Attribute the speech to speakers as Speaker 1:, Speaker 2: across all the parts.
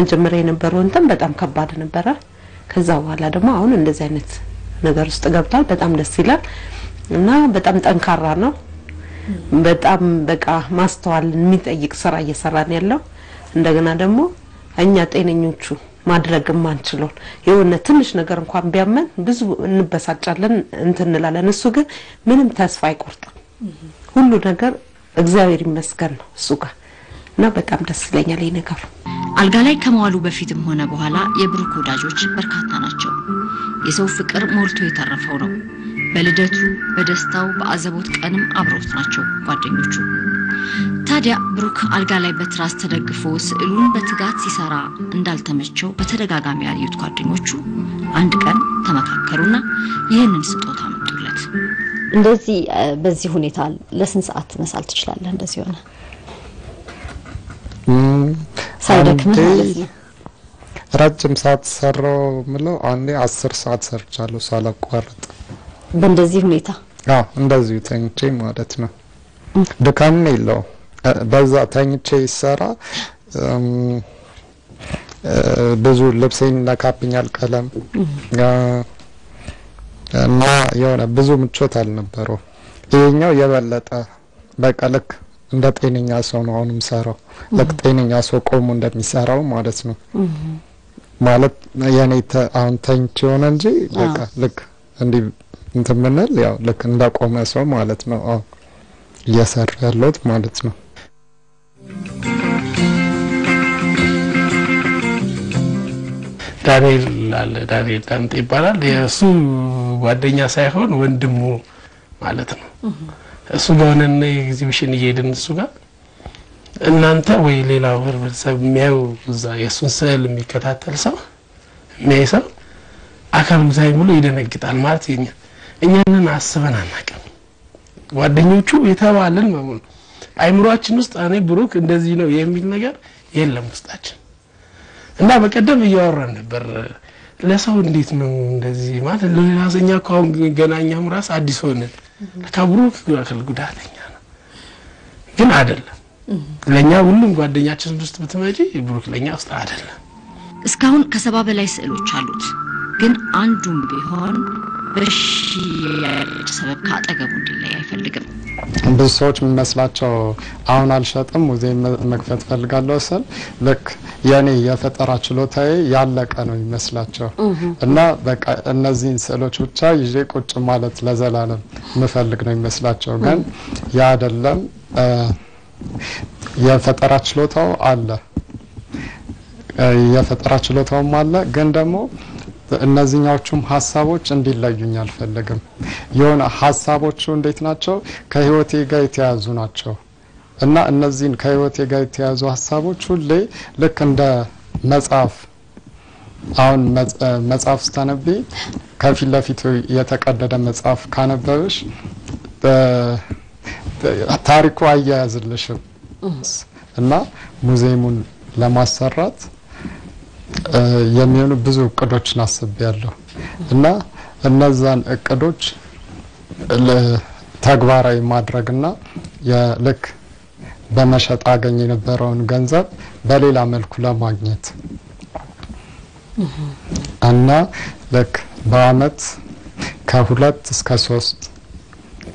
Speaker 1: በመጀመሪያ የነበረው እንትን በጣም ከባድ ነበረ። ከዛ በኋላ ደግሞ አሁን እንደዚህ አይነት ነገር ውስጥ ገብቷል። በጣም ደስ ይላል እና በጣም ጠንካራ ነው። በጣም በቃ ማስተዋል የሚጠይቅ ስራ እየሰራ ነው ያለው። እንደገና ደግሞ እኛ ጤነኞቹ ማድረግ የማንችለው የሆነ ትንሽ ነገር እንኳን ቢያመን ብዙ እንበሳጫለን፣ እንትን እንላለን። እሱ ግን ምንም ተስፋ አይቆርጥም። ሁሉ ነገር እግዚአብሔር ይመስገን ነው እሱ ጋር እና በጣም ደስ ይለኛል ይሄ ነገሩ።
Speaker 2: አልጋ ላይ ከመዋሉ በፊትም ሆነ በኋላ የብሩክ ወዳጆች በርካታ ናቸው። የሰው ፍቅር ሞልቶ የተረፈው ነው። በልደቱ፣ በደስታው፣ በአዘቦት ቀንም አብረውት ናቸው ጓደኞቹ። ታዲያ ብሩክ አልጋ ላይ በትራስ ተደግፎ ስዕሉን በትጋት ሲሰራ እንዳልተመቸው በተደጋጋሚ ያዩት ጓደኞቹ አንድ ቀን ተመካከሩና ይህንን ስጦታ አመጡለት።
Speaker 3: እንደዚህ በዚህ ሁኔታ ለስንት ሰዓት መሳል ትችላለህ? እንደዚህ ሆነ ሳይደክምህ ማለት ነው።
Speaker 4: ረጅም ሰዓት ሰራው ምለው አንዴ 10 ሰዓት ሰርቻለሁ ሳላቋርጥ።
Speaker 3: በእንደዚህ ሁኔታ?
Speaker 4: አዎ፣ እንደዚሁ ተኝቼ ማለት ነው። ድካም የለውም። በዛ ተኝቼ ይሰራ ብዙ ልብሴን ነካብኛል ቀለም እና የሆነ ብዙ ምቾት አልነበረው። ይሄኛው የበለጠ በቃ ልክ እንደ ጤነኛ ሰው ነው አሁንም ሰራው። ልክ ጤነኛ ሰው ቆሞ እንደሚሰራው ማለት ነው። ማለት የኔ አሁን ተኝቼ ሆነ እንጂ በቃ ልክ እንዲህ እንትን ብንል ያው ልክ እንደቆመ ሰው ማለት ነው አሁን እየሰራ ያለሁት ማለት ነው።
Speaker 5: ዳንኤል አለ፣ ዳንኤል ዳምጤ ይባላል። የእሱ ጓደኛ ሳይሆን ወንድሙ ማለት ነው። እሱ ጋር ሆነን ኤግዚቢሽን እየሄድን እሱ ጋር እናንተ ወይ ሌላው ህብረተሰብ የሚያዩ እዛ የእሱን ስዕል የሚከታተል ሰው የሚያይ ሰው አካል ጉዳይ ብሎ ይደነግጣል። ማለት የኛ እኛንን አስበን አናውቅም። ጓደኞቹ የተባልን በሙሉ አይምሯችን ውስጥ እኔ ብሩክ እንደዚህ ነው የሚል ነገር የለም ውስጣችን። እና በቀደም እያወራን ነበር ለሰው እንዴት ነው እንደዚህ ማለት ለራሰኛ እኮ አሁን ገና እኛም ራስ አዲስ ሆነን ለካ ብሩክ አካል ጉዳተኛ ነው፣ ግን አይደለም። ለኛ ሁሉም ጓደኛችን ውስጥ ብትመጪ ብሩክ ለኛ ውስጥ አይደለም።
Speaker 2: እስካሁን ከ70 በላይ ስዕሎች አሉት። ግን አንዱም ቢሆን በሽያጭ ሰበብ ከአጠገቡ እንዲለይ አይፈልግም።
Speaker 4: ብዙ ሰዎች የሚመስላቸው አሁን አልሸጥም ሙዚየም መክፈት ፈልጋለሁ ስል ልክ የኔ የፈጠራ ችሎታዬ ያለቀ ነው የሚመስላቸው እና በቃ እነዚህን ስዕሎች ብቻ ይዤ ቁጭ ማለት ለዘላለም የምፈልግ ነው የሚመስላቸው። ግን ያ አይደለም። የፈጠራ ችሎታው አለ፣ የፈጠራ ችሎታውም አለ። ግን ደግሞ እነዚህኛዎቹም ሀሳቦች እንዲለዩኝ አልፈልግም። የሆነ ሀሳቦቹ እንዴት ናቸው? ከህይወቴ ጋር የተያዙ ናቸው እና እነዚህን ከህይወቴ ጋር የተያዙ ሀሳቦች ሁሌ ልክ እንደ መጽሐፍ አሁን መጽሐፍ ስታነቢ ከፊት ለፊቱ የተቀደደ መጽሐፍ ካነበብሽ ታሪኩ አያያዝልሽም እና ሙዚየሙን ለማሰራት የሚሆኑ ብዙ እቅዶችን አስቤያለሁ እና እነዛን እቅዶች ተግባራዊ ማድረግና የልክ በመሸጥ አገኝ የነበረውን ገንዘብ በሌላ መልኩ ለማግኘት እና ልክ በአመት ከ2 እስከ 3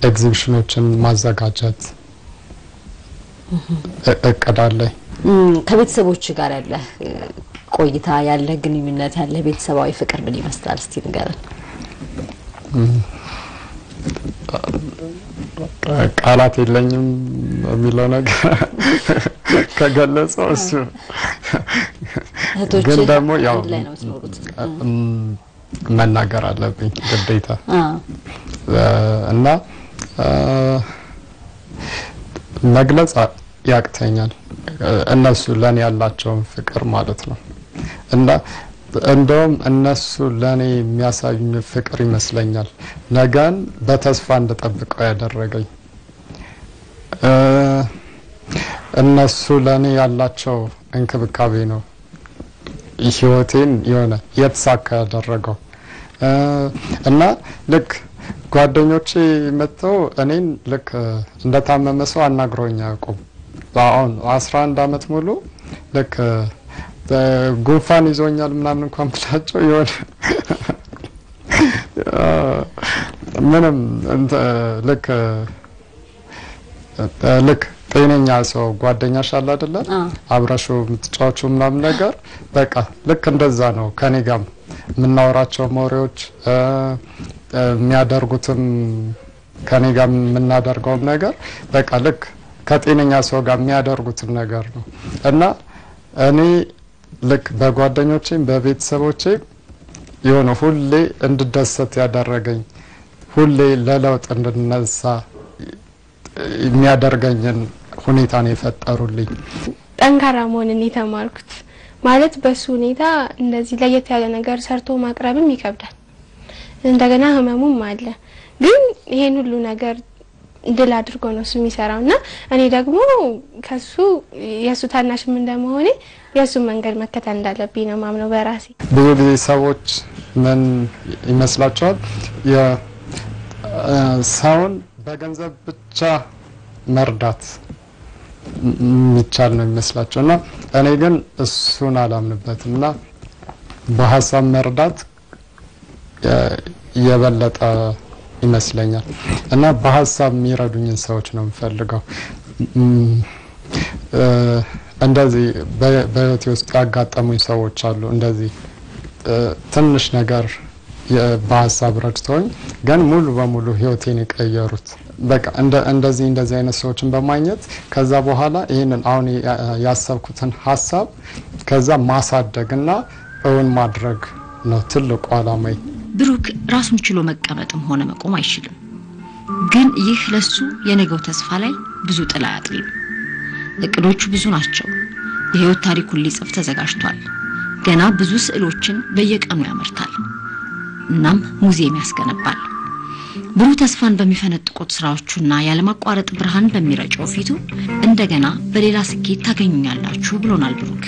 Speaker 4: ኤግዚቢሽኖችን ማዘጋጀት እቅድ አለኝ።
Speaker 3: ከቤተሰቦች ጋር ያለ ቆይታ ያለ ግንኙነት ያለ ቤተሰባዊ ፍቅር ምን ይመስላል? እስቲ ንገረን።
Speaker 4: ቃላት የለኝም የሚለው ነገር ከገለጸው እሱ ግን ደግሞ ያው መናገር አለብኝ ግዴታ እና መግለጽ ያቅተኛል እነሱ ለኔ ያላቸውን ፍቅር ማለት ነው። እና እንደውም እነሱ ለኔ የሚያሳዩኝ ፍቅር ይመስለኛል ነገን በተስፋ እንድጠብቀው ያደረገኝ። እነሱ ለኔ ያላቸው እንክብካቤ ነው ህይወቴን የሆነ የተሳካ ያደረገው። እና ልክ ጓደኞቼ መጥተው እኔን ልክ እንደታመመ ሰው አናግረውኝ አያውቁም። አሁን 11 አመት ሙሉ ልክ ጉንፋን ይዞኛል ምናምን እንኳን ብላቸው የሆነ ምንም ልክ ልክ ጤነኛ ሰው ጓደኛሽ አለ አይደለ? አብረሽው የምትጫወቺው ምናምን ነገር በቃ ልክ እንደዛ ነው። ከኔ ጋር የምናወራቸው ወሬዎች የሚያደርጉትም ከኔ ጋር የምናደርገውም ነገር በቃ ልክ ከጤነኛ ሰው ጋር የሚያደርጉትን ነገር ነው። እና እኔ ልክ በጓደኞቼም በቤተሰቦቼም የሆነ ሁሌ እንድደሰት ያደረገኝ፣ ሁሌ ለለውጥ እንድነሳ የሚያደርገኝን ሁኔታ ነው የፈጠሩልኝ።
Speaker 6: ጠንካራ መሆንን የተማርኩት ማለት በሱ ሁኔታ እንደዚህ ለየት ያለ ነገር ሰርቶ ማቅረብም ይከብዳል። እንደገና ህመሙም አለ። ግን ይሄን ሁሉ ነገር ድል አድርጎ ነው እሱ የሚሰራው እና እኔ ደግሞ ከሱ የሱ ታናሽም እንደመሆኔ የሱ መንገድ መከተል እንዳለብኝ ነው ማምነው በራሴ።
Speaker 4: ብዙ ጊዜ ሰዎች ምን ይመስላቸዋል? ሰውን በገንዘብ ብቻ መርዳት የሚቻል ነው የሚመስላቸው እና እኔ ግን እሱን አላምንበትም እና በሀሳብ መርዳት የበለጠ ይመስለኛል እና በሀሳብ የሚረዱኝን ሰዎች ነው የምፈልገው። እንደዚህ በህይወቴ ውስጥ ያጋጠሙኝ ሰዎች አሉ። እንደዚህ ትንሽ ነገር በሀሳብ ረድተውኝ ግን ሙሉ በሙሉ ህይወቴን የቀየሩት፣ በቃ እንደዚህ እንደዚህ አይነት ሰዎችን በማግኘት ከዛ በኋላ ይህንን አሁን ያሰብኩትን ሀሳብ ከዛ ማሳደግና እውን ማድረግ ነው ትልቁ አላማዬ።
Speaker 2: ብሩክ ራሱን ችሎ መቀመጥም ሆነ መቆም አይችልም። ግን ይህ ለሱ የነገው ተስፋ ላይ ብዙ ጥላ አያጥልም። እቅዶቹ ብዙ ናቸው። የህይወት ታሪኩን ሊጽፍ ተዘጋጅቷል። ገና ብዙ ስዕሎችን በየቀኑ ያመርታል። እናም ሙዚየም ያስገነባል። ብሩህ ተስፋን በሚፈነጥቁት ስራዎቹና ያለማቋረጥ ብርሃን በሚረጨው ፊቱ እንደገና በሌላ ስኬት ታገኙኛላችሁ ብሎናል ብሩክ።